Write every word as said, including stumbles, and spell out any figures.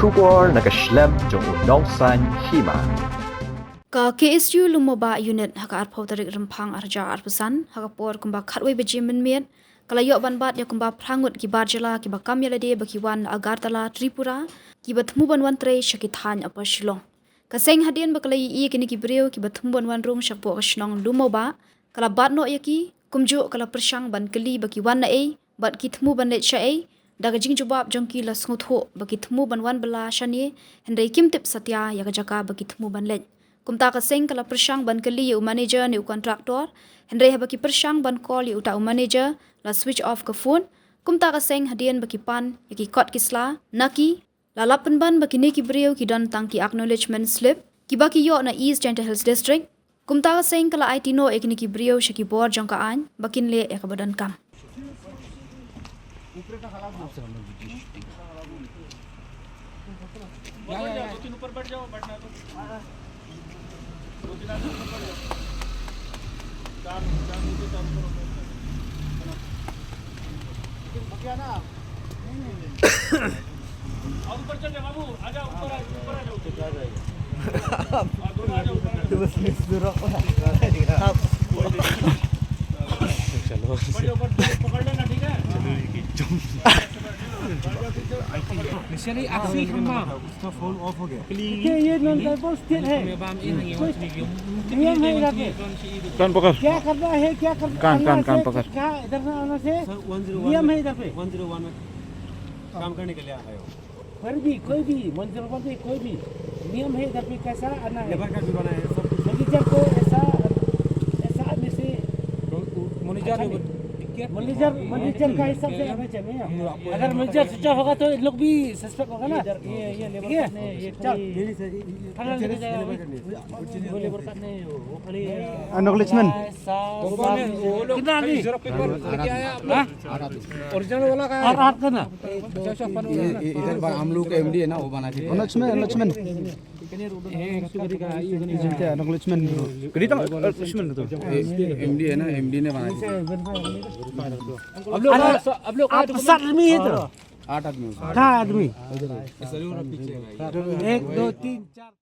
Khubor na ka shlem jong u nongsaiñ hima. Ka K S U Lumawbah Unit ha ka arphew tarik Rymphang arhajar arphew san, ha ka por kumba khatwei baje mynmiet, ka la ïoh ban bat ïa kumba phra ngut ki bar jylla kiba kam ïa lade ba ki wan na Agartala, Tripura, kiba thmu ban wan trei sha ki thaiñ Upper Shillong. Ka seng hadien ba ka la ïohi ïa kine ki briew kiba thmu ban wan rung shapoh ka shnong Lumawbah, ka la bat noh ïa ki, kumjuh ka la pyrshang ban kylli ba ki wan na ei, bad ki thmu ban leit sha ei, da ka jingjubab jong ki la sngewthuh ba ki thmu ban wan bylla shane, hynrei kim tip satia ïa ka jaka ba ki thmu ban leit. Kumta ka seng ka la pyrshang ban kylli ïa u manager ne u contractor, hynrei haba ki pyrshang ban call ïa uta u manager, la switch off ka phone. Kumta ka seng hadien ba ki pan ïa ki kot ki sla na ki, la lap pynban ba kine ki briew ki don tang ki acknowledgement slip kiba ki ïoh na East Jaintia Hills District. Kumta ka seng ka la aiti noh ïa kine ki briew sha ki bor jong ka aiñ ba kin leh ïa kaba donkam. ये नॉन पेपर स्टेट है। नियम है इधर पे। कान पकड़। क्या करना है, क्या करना, कान, कान, कान पकड़। कहाँ इधर से आना से नियम है इधर पे। काम करने के लिए आए हो। फिर भी कोई भी मंजिल पर भी कोई भी नियम है, इधर पे कैसा आना है। लेबर का भी बना है, सब कुछ। मैनेजर को ऐसा, ऐसा आदमी से मैनेजर, मैनेजर, मैनेजर का हिसाब से आना चाहिए। अगर मैनेजर सोचा होगा तो इन लोग भी सस्पेक्ट होगा ना। ये, ये लेबर का नहीं, ये चल। खाली खाना लेके जाएगा भाई। वो लेबर का नहीं, वो खाली, आ, नकली सीमेंट। कितना आदमी? हाँ? ओरिजिनल वाला का है? आठ, आठ का ना? ये, ये इधर बा-, हम लोग का एमडी है ना, वो बना के दिया। Acknowledgement, acknowledgement. ये इसको कभी का, ये नहीं। Acknowledgement. Kadi tang, acknowledgement tu. ये एमडी है ना, एमडी ने बना के दिया। अब लोग, आप सात आदमी है तो? आठ आदमी हो। कहाँ आदमी? एक, दो, तीन, चार।